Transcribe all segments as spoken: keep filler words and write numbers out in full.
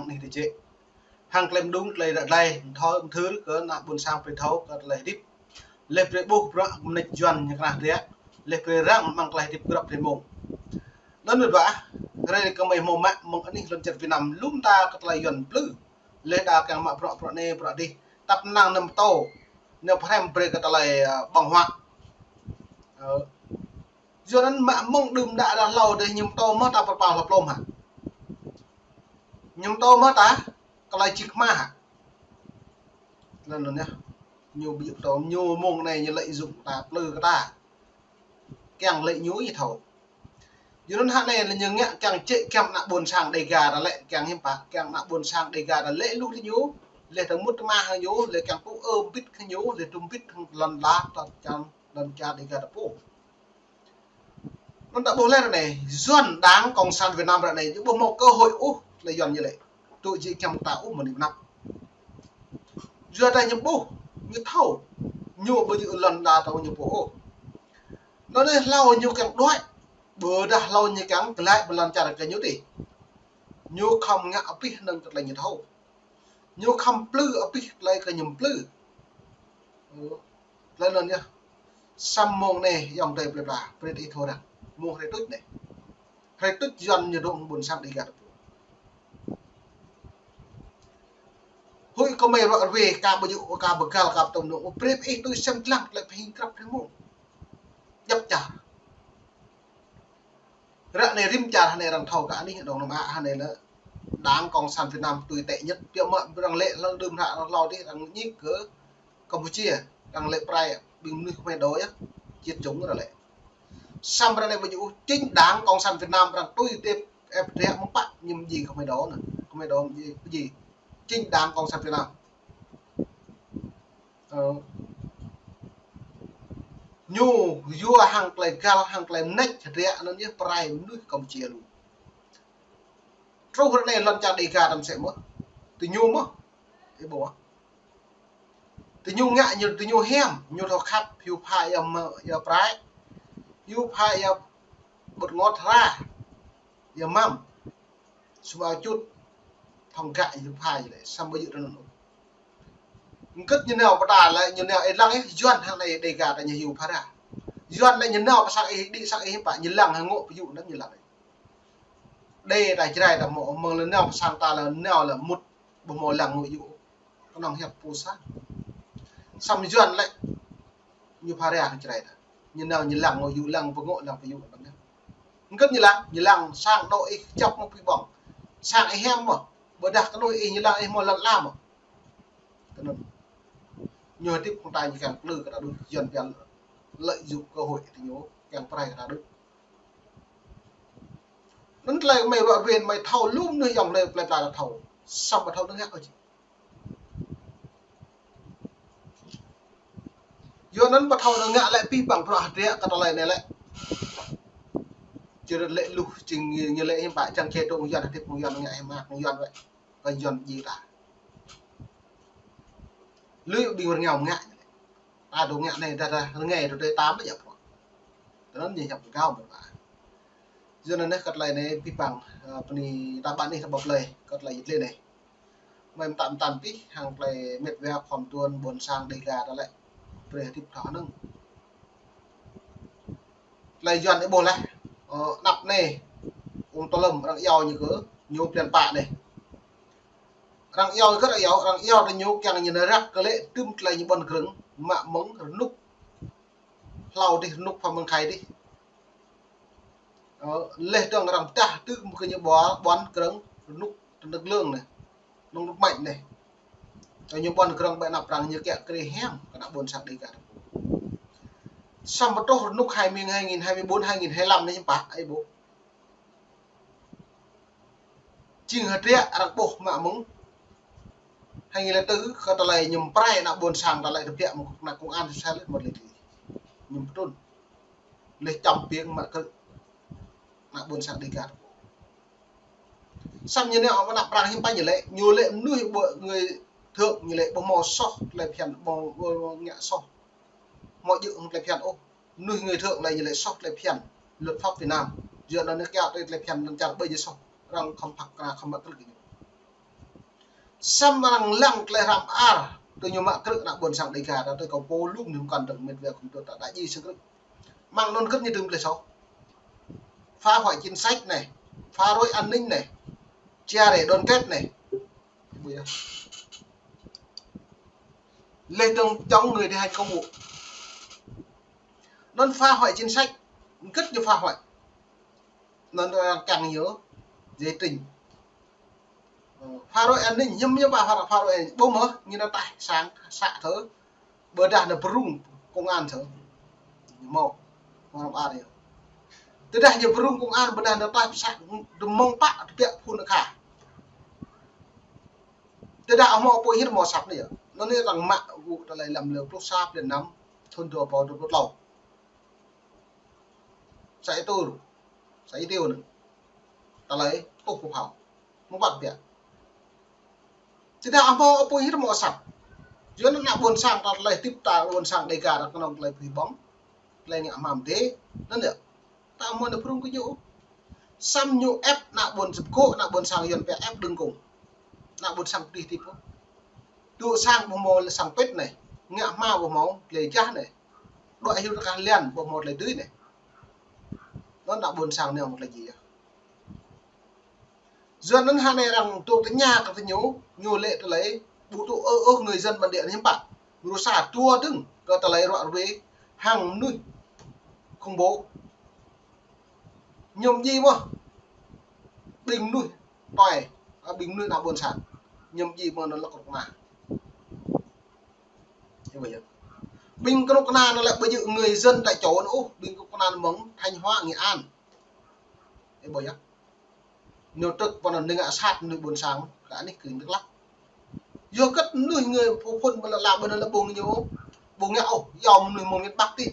anih tơjĕ. Hăng tơlơi mơđung, tơlơi ră glai, thâo mơthưr kơ ană ƀôn sang brơi thâo kơ tơlơi hơdip. Leh brơi ƀuh bruă mơneč Yuan ñu kơnah hơdră. Leh brơi răng mơ̆ng tơlơi hơdip grăp rĭm mông. Anŭn mơ̆n ƀă, hrơi kơ mơi hmâo mă mơ̆ng anih lŏn čar Việt Nam lŏm ta kơ tơlơi Yuan plư. Leh đa kiăng mă bruă, bruă anai, bruă adih. Tăp năng nao pơtô, nao pơhrăm brơi kơ tơlơi, ơ, ƀơ̆ng huă. Ơ. Yua anŭn mă mơ̆ng đưm đă đah hlâo dih ñu pơtô mơ̆ ta pơpă hlâo plôm hă? Ñu pơtô mơ̆ ta tơlơi čih kơma hă? Anŭn anŭn yơh. Ñu ƀu pơtô, ñu mơ̆ng anai ñu lĕ yŭk ta, plư kơ ta. Kiăng lĕ ñu ih thâo. Yua anŭn hă anai lĕ ñu ngă kiăng čĕ kiăng ană ƀôn sang Dêga ta lĕ kiăng hiư̆m pă, kiăng ană ƀôn sang Dêga ta lĕ lu kơ ñu, leh ta mŭt tơma hăng ñu, leh kiăng tŭ ơ bit kơ ñu, leh tŭm bit hăng lŏn la ta čang lŏn čar Dêga ta pô. Anŭn ta ƀuh leh ră anai, Yuan Đảng Cộng sản Việt Nam ră anai, ñu ƀu hmâo cơ hội ôh, tơlơi Yuan ñu lĕ. Tŭ jĕ kiăng ta ôh mơ̆ng anai pơ anăp. Yua ta ñu ƀuh, ñu thâo, ñu ƀu djơ̆ lŏn đa ta ñu pô ôh. Anŭn anai hlâo ñu kiăng đuaĭ, ƀôdah hlâo ñu kiăng glaĭ ƀơi lŏn čar kơ ñu tih. Ñu khŏm ngă abih anŭn kơ tơlơi ñu thâo. Ñu khŏm plư abih tơlơi kơ ñu plư. Ơ, tơlơi anŭn yơh. Samơ̆ mơ̆ng anai ayŏng adơi plơi pla, brơi ih thâo răng. Mơ̆ng hrơi tuč anai. Hrơi tuč Yuan ñu dŏ ƀôn sang Dêga ta pô. Huĭ kơ mơi ruă ruê, ka ƀu djơ̆, ka ƀu găl, ka ƀu tŭ nŭng. Brơi ih tui sem lăng tơlơi pơhing grăp rĭm mông. Djŏp čar. Ră anai rĭm čar hơnai arăng thâo kơ anih dong nơm ă hơnai lĕ Đảng Cộng sản Việt Nam tui tệ nhất. Biă mă arăng lĕ lăng đưm hră arăng hlâo dih arăng ñik kơ Campuchia, arăng lĕ prai ƀing mơnuih Khmer Đỏ yơh, diệt chủng arăng lĕ. Samơ̆ arăng lĕ ƀu djơ̆ ôh, chính Đảng Cộng sản Việt Nam arăng tui tep ep rĕ mơ̆ng pă ñu mơjing Khmer Đỏ anŭn. Khmer Đỏ mơjing, mơjing. Chính Đảng Cộng sản Việt Nam. Ơ. Ñu yua hăng tơlơi găl, hăng tơlơi mơneč hơdră anŭn yơh prai mơnuih Campuchia lu. Truh ră anai lŏn čar Dêga ta mơsĕ mơ̆. Tui ñu mơ̆. Ih ƀuh. Tui ñu ngă ñu, tui ñu hiam, ñu thâo khăp, hiu pha ia mơ, ia prai. Hiu pha ia ƀut ngot hra. Ia măm. Sum ao čut. Thŏng gă hiu pha ia lĕ, samơ̆ ƀu djơ̆ tơ anŭn. Hơget ñu nao pơtă lĕ, ñu nao ih lăng ih, Yuan hăng anai Dêga ta ñu hiu pha ra. Yuan lĕ ñu nao pơ sang ih, đĭ sang ih pă, ñu lăng hăng ngŏ pơyŭ anŭn ñu lăng ih. Đê ta Jrai ta mơ̆, mơ̆ng lĕ nao pơ sang ta lĕ nao lĕ mŭt ƀu hmâo lăng ngŏ yŭ. Kơnơ̆ng hiăp pô sang. Samơ̆ Yuan lĕ ñu pha ria hăng Jrai ta. Ñu nao ñu lăng ngŏ yŭ, lăng pơngŏ, lăng pơyŭ. Hơget ñu lăng, ñu lăng sang dŏ ih čŏk mơ̆ pui ƀơ̆ng. Sang ih hiam mơ̆, ƀôdah kơnuih ih ñu lăng ih hmâo lŏn ala mơ̆. Tui anŭn. Ñu hơdip hăng ta ñu kiăng plư kơ ta đôč, Yuan biă lợi dụng cơ hội tơ ñu kiăng prai kơ ta đôč. Anŭn tơlơi mơi ruă ruê mơi thâo lŏm anŭn yơh lĕ plơi pla ta thâo. Samơ̆ ƀu thâo anŭn ngă ôh či. Yua anŭn ƀu thâo anŭn ngă lĕ pih păng bruă hơdră kơ tơlơi anai lĕ. Či rơ̆t lĕ luh jing ñu lĕ hiư̆m pă čang čê tông Yuan hơdip hăng Yuan ngă hiư̆m mă hăng Yuan wơ̆t. Kơ Yuan ji ta. Lui ƀing rơngiao ngă. Ta dŏ ngă anai, ta, ta, rơngai dŏ dơi tam ƀu djơ̆ pô. Tui anŭn ñu hiăp gao mơ̆n mă. Yua anŭn anai kơ tơlơi anai pih păng, ơ, bơni ta ƀă anih ta ƀuh tơlơi, kơ tơlơi yit lĕ anai. Mơi mơtam mơtam pih, hăng tơlơi met wa khŏm tuan ƀôn sang Dêga ta lĕ. Brơi hơdip thâo hơnơ̆ng. Tơlơi Yuan ih ƀuh laih, ơ, anăp anai, ung tơlơ̆m arăng iâu ñu kơ, ñu plian pă anai. Arăng iâu kơ arăng iâu, arăng iâu tơ ñu kiăng ñu nao răk kơ lĕ tŭm tơlơi ñu ƀuăn krơ̆ng, mă mơ̆ng rơnŭk. Hlâo dih rơnŭk Phạm Minh Khải dih. Ơ, leh dơ̆ng arăng pơdah tŭ mơ̆ng kơ ñu ƀuăn, ƀuăn krơ̆ng rơnŭk tơnơ̆k lơ̆ng anai. Nŏng rơnŭk măt anai. Tơ ñu ƀuăn krơ̆ng ƀơi anăp arăng ñu kiăng krê hiam kơ ană ƀôn sang Dêga. Samơ̆ truh rơnŭk hai mươi, hai nghìn hai mươi bốn, hai nghìn hai mươi lăm anai hiư̆m pă, ih ƀuh. Jing hơdră arăng ƀuh mă mơ̆ng. Hai nghìn lẻ tư kơ tơlơi ñu prai ană ƀôn sang ta lĕ tơbiă mơ̆ng kơnuk kơna công an sel mơ̆t lĕ tih. Ñu pơtrŭn. Lĕ čăm piêng mă kơ ană ƀôn sang Dêga. Samơ̆ ñu anai anăp arăng hiư̆m pă ñu lĕ, ñu lĕ mơnuih ƀu, người thượng ñu lĕ ƀu hmâo soh tơlơi phiăn, ƀu, ƀu, ƀu ngă soh. Hmâo djơ̆ hăng tơlơi phiăn ôh. Mơnuih người thượng lĕ ñu lĕ soh tơlơi phiăn luật pháp Việt Nam. Yua anŭn ñu kiaŏ tơlơi phiăn anŭn čar ƀơi ñu soh. Arăng khŏm phak kơna khŏm mă krư̆ kơ ñu. Samơ̆ arăng lăng tơlơi hrăm ar, tui ñu mă krư̆ ană ƀôn sang Dega, ta tui kâo pô lŭm ñu kăn tơ̆ng mĕt wa khŏm tui ta đa ji sang krư̆. Mơ̆ng anŭn kơ̆t ñu tơ̆ng tơlơi soh. Phá hoại chính sách anai, phá rối an ninh anai, chia rẽ đoàn kết anai. Ƀu yơh. Lĕ tơ̆ng chống người thi hành công vụ. Anŭn phá hoại chính sách, kơ̆t ñu phá hoại. Anŭn arăng kiăng ñu giải trình. Phá rối an ninh, hiư̆m ñu ba phá, phá rối an ninh. Ƀu mơ̆, ñu nao taih sang, să thơ. Ƀôdah nao pơrŭng công an thơ. Ñu hmâo, hmâo hrăm ar yơh. Tơdah ñu pơrŭng công an, ƀôdah nao taih să, tơ mơ̆ng pă, tơbiă phun kha. Tơdah hmâo apui hĭ hmâo asăp anai yơh. Anŭn anai arăng mă gŭ tơlơi lăm lơ pluh sa blan năm, thŭn dua rơbâo dua pluh klâo. Sa Y Tur, sa Y Tiêu anŭn. Tơlơi tuh pơphao. Mơ̆ng pă biă. Tơdah hmâo apui hĭ hmâo asăp. Yua anŭn ană ƀôn sang ta tơlơi hơdip ta ƀôn sang Dega ta kơnơ̆ng tơlơi pơhĭ ƀơ̆ng. Tơlơi ngă hmam dê. Anŭn yơh. Ta hmâo nao pơrŭng kơ ñu. Samơ̆ ñu ĕp ană ƀôn sang, kơ ană ƀôn sang Yuan pia ĕp đơ̆ng kông. Ană ƀôn sang pơdih hơdip. Dŏ sang ƀu hmâo lĕ sang pĭt anai. Ngă hma ƀu hmâo tơlơi jah anai. Dŏ hyu tơkah lian ƀu hmâo tơlơi dưi anai. Anŭn ană ƀôn sang anai hmâo tơlơi ji yơh. Yua anŭn hơnai arăng dŏ tơña kơ ñu, ñu lĕ tơlơi ƀu dŏ ơ ơ người dân bản địa anai hiư̆m pă. Rơsa tua dơ̆ng kơ tơlơi ruă ruê hăng mơnuih khủng bố. Ñu ji mơ̆ ƀing mơnuih tuai, a, ƀing mơnuih ană ƀôn sang. Ñu ji mơ̆ anŭn lăk rơ̆k na. Ơ, ƀu yơh. Ƀing kơnuk kơna anŭn lĕ ƀu djơ̆ người dân tại chỗ anŭn ôh, ƀing kơnuk kơna anŭn mơ̆ng Thanh Hóa, Nghệ An. Ơ, ƀu yơh. Ñu tơ̆k pơ anŭn ñu ngă sat mơnuih ƀôn sang, kơ anih kơ Dak Lak. Yua kơ mơnuih người phun phun ƀu lă lă ƀu anŭn lă ƀu ñu, ƀu ngă ôh, yua mơnuih mơ̆ng miền Bắc tih.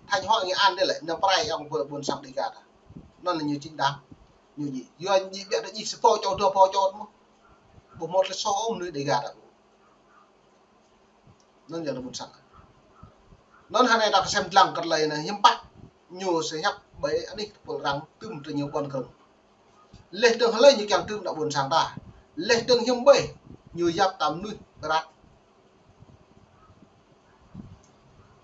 Thanh Hóa, Nghệ An dih lĕ, ñu pơrai yơh ƀôn sang Dega ta. Anŭn lĕ ñu chính đáng. Ñu ji, yua ñu ji biă ta ji sa pô čô, dua pô čô mơ̆. Ƀu hmâo tơlơi soh ôh mơnuih Dega ta. Anŭn yơh ană ƀôn sang. Anŭn hơnai ta kơsem dlăng kơ tơlơi anai hiư̆m pă ñu sơhiăp ƀơi anih tơpul arăng tŭm tơ ñu ƀôn krơ̆ng. Lĕ tơ̆ng hlơi ñu kiăng tŭm ană ƀôn sang ta. Lĕ tơ̆ng hiư̆m ƀơi ñu yap ta mơnuih rat.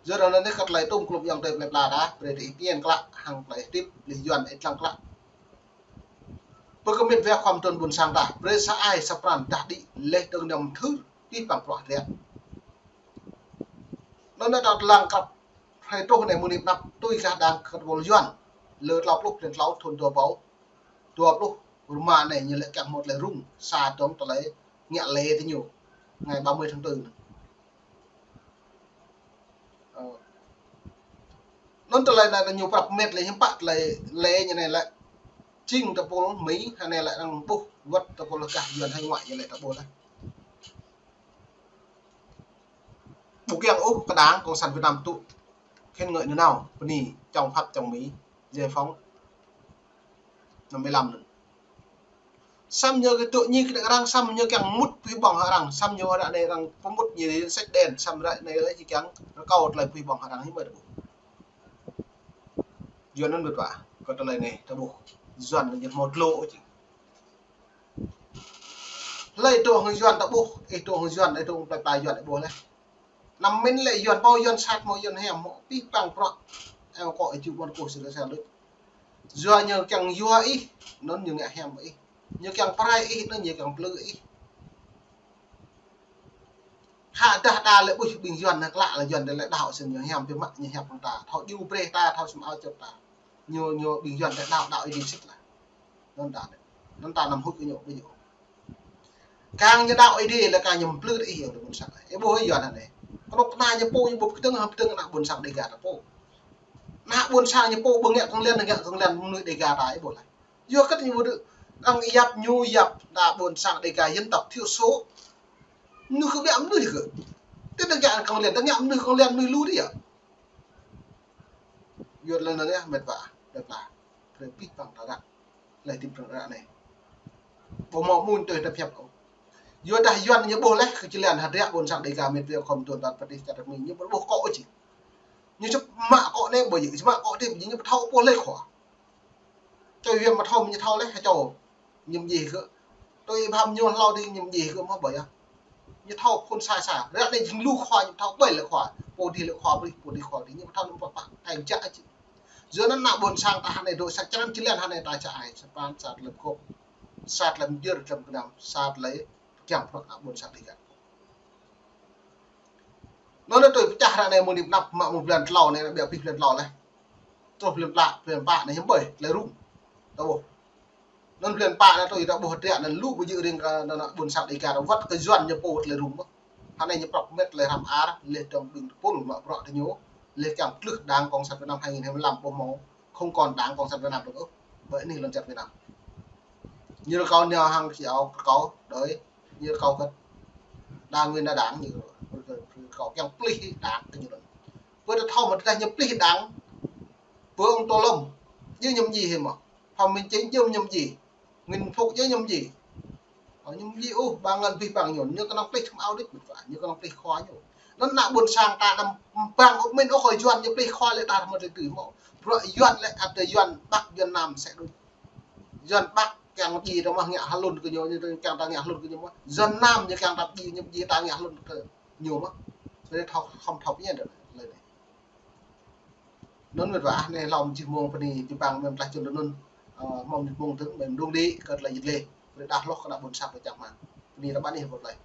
Yua anŭn anai kơ tơlơi tŭm klŭp yŏng tơi plơi pla ta, brơi tơ ih kiăng klă hăng tơlơi hơdip lĕ Yuan ih lăng klă. Pơkơmĭt wĕ khŏm tơ̆ng ƀôn sang ta, brơi sa ai sa pran dah đĭ lĕ tơ̆ng năm thưr, pih păng pruă hơdră. Anŭn anai ta lăng krăp, hrơi truh anai mơ̆ng anai pơnăp, tui kah đang kơ tơpul Yuan, lơ klâo pluh blan klâo thŭn dua rơbâo dua pluh rơma anai ñu lĕ kiăng hmâo tơlơi rŭng, sa dŏng tơlơi ngă lĕ tơ ñu, ngày ba mươi tháng tư anai. Ơ. Anŭn tơlơi anai ñu prăp mĕt lĕ hiư̆m pă tơlơi lĕ ñu anai lĕ. Jing tơpul Mi, hơnai lĕ arăng ƀuh, wơ̆t tơpul gah Yuan hải ngoại ñu lĕ ta ƀuh lĕ. Ƀu kiăng ôh kơ đảng Cộng sản Việt Nam tŭ khen ngợi nanao, bơni chống Pháp chống Mỹ, giải phóng năm mươi lăm anŭn. Samơ̆ ñu kơ tŭ ñi kơ arăng, samơ̆ ñu kiăng mŭt pơhĭ ƀơ̆ng hăng arăng, samơ̆ ñu ră anai arăng pơmŭt ñu danh sách đen, samơ̆ ră anai lĕ ñu kiăng rơkâo tơlơi pơhĭ ƀơ̆ng hăng arăng hiư̆m ƀơi ta ƀuh. Yua anŭn mĕt wa, kơ tơlơi anai ta ƀuh, Yuan ñu hmâo tlô ôh či. Hlơi dŏ hăng Yuan ta ƀuh, ih dŏ hăng Yuan, ih dŏ hăng plơi pla Yuan ih ƀuh lĕ. Năm mĭn lĕ Yuan pô, Yuan sat mơ̆, Yuan hiam mơ̆, pih păng pruă. Eo kơ ih ču ƀôn kôh sĭ lĕ sa lŭč. Yua ñu kiăng yua ih, anŭn ñu ngă hiam ƀơi ih. Ñu kiăng pơrai ih, anŭn ñu kiăng plư ih. Hă dah đa lĕ ƀuh ƀing Yuan anai klă lĕ Yuan lĕ đaŏ sĭt ñu hiam biă mă ñu hiăp hăng ta. Thâo djru brơi ta, thâo sum ao čŏt ta. Ñu, ñu ƀing Yuan ta đaŏ, đaŏ Ơi Adai sĭt lah. Anŭn ta, anŭn ta năm hŭt kơ ñu ƀu djơ̆. Kang ñu đaŏ Ơi Adai lĕ kang ñu plư ih yơh ƀôn sang. Ih ƀuh Yuan anai. Kơnuk kơna ñu pô ñu ƀuh pơkơdơ̆ng hăng pơkơdơ̆ng ană ƀôn sang Dega ta pô. Ană ƀôn sang ñu pô ƀu ngă kơ̆ng lĕn, ngă kơ̆ng lĕn mơnuih Dega ta ih ƀuh lah. Yua kơ ñu ƀu djơ̆, arăng yap ñu yap ană ƀôn sang Dega dân tộc thiểu số. Mơnuih kơ biă mơnuih kơ. Tơdah ngă kơ̆ng lĕn, tơdah ngă mơnuih kơ̆ng lĕn mơnuih lu dih yơh. Yua tơlơi anŭn yơh mĕt wa, mĕt wa. Brơi pih păng ta ră. Lĕ tĭp ră anai. Ƀu hmâo mŭn tui ta pơhiăp kơ. Yua dah Yuan ñu ƀuh lĕ kơ jơlan hơdră ƀôn sang Dega mĕt wa khŏm tŭ ta pơdih čar Mi ñu ƀu ƀuh kơ ôh či. Ñu čŭp mă kơ anai ƀu djơ̆, čŭp mă kơ adih ƀu djơ̆, ñu ƀu thâo ƀuh lĕ khua. Čô Yuan mă thâo, ñu thâo lĕ hă čô. Ñu ji kơ. Tui ƀăm ñu hlâo dih ñu mjĕ kơ mơ̆ ƀơi ah. Ñu thâo khôn sai sa. Ră anai jing lu khua ñu thâo ƀơi lĕ khua. Pô dih lĕ khua brih, pô dih khua brih. Ñu thâo nŭn pă pă. Ai jak aji. Yua anŭn ană ƀôn sang ta hơnai dŏ sa črăn čơlen hơnai ta čă ai. Sa pran, sa tơlơi kŏp. Sa tơlơi mjơr, tơlơi gơnam. Sa tơlơi kiăng prŏk ană ƀôn sang dih kơ. Anŭn tui pơčah ră anai mơ̆ng anăp mă mơ̆ng blan tlâo anai, ƀiă pih blan tlâo leh. Truh blan pă, blan pă anai hiư̆m ƀơi, tơlơi rŭng. Ta ƀuh. Anŭn blan pă anai tui ta ƀuh hơdră anŭn lu ƀu djơ̆ ring kơ ană ƀôn sang Dega ta wơ̆t kơ Yuan ñu pô tơlơi rŭng mơ̆n. Hơnai ñu prŏk mĕt tơlơi hrăm ar, leh dŏng ƀing tơpul mă bruă tơ ñu, leh kiăng plưh đảng Cộng sản Việt Nam hai nghìn hai mươi lăm ƀu hmâo, không còn đảng Cộng sản Việt Nam được ôh. Ƀơi anai lŏn čar Việt Nam. Ñu rơkâo nao hăng kiao rơkâo đơi, ñu rơkâo kơ đa nguyên đa đảng, ñu rơkâo kiăng plih đảng kơ ñu lŏn. Pơ ta thâo mă tơdah ñu plih đảng, pơ ông Tô Lâm, ñu ñu mjĕ hĭ mơ̆. Phạm Minh Chính ñu ñu mjĕ. Nguyễn Phúc ñu ñu mjĕ. Ơ, ñu mjĕ ôh, ƀang lăn bih ƀang ñu, ñu kơnơ̆ng plih khăm ao đôč mơ̆n wa, ñu kơnơ̆ng plih khua ñu. Anŭn ană ƀôn sang ta anăm ƀang ôh mĭn ôh kơ Yuan ñu plih khua lĕ ta mơ̆ tơtư̆ mơ̆. Bruă Yuan lĕ ăt Yuan Bắc, Yuan Nam sĕ đôč. Yuan Bắc kiăng djai ta mơ̆ ngă hlŭn kơ ñu, ñu kiăng ta ngă hlŭn kơ ñu mơ̆. Yuan Nam ñu kiăng ta djai, ñu djai ta ngă hlŭn kơ ñu mơ̆. Ƀơi anai thâo, khŏm thâo pơñen dơ̆ lơi anai. Anŭn mĕt wa, anai hlâo mơ̆ng jih mông pơ anai, jih ƀang mơ̆ng tlaih čun anŭn, ơ, mơ̆ng jih mông tơ̆ng, mơ̆ng dŏng đĭ, kơ tơlơi jit leh. Ƀơi anai đah hloh kơ ană ƀôn sang pơ čang hmang. Pơ anai ră anai hơbŏt lơi.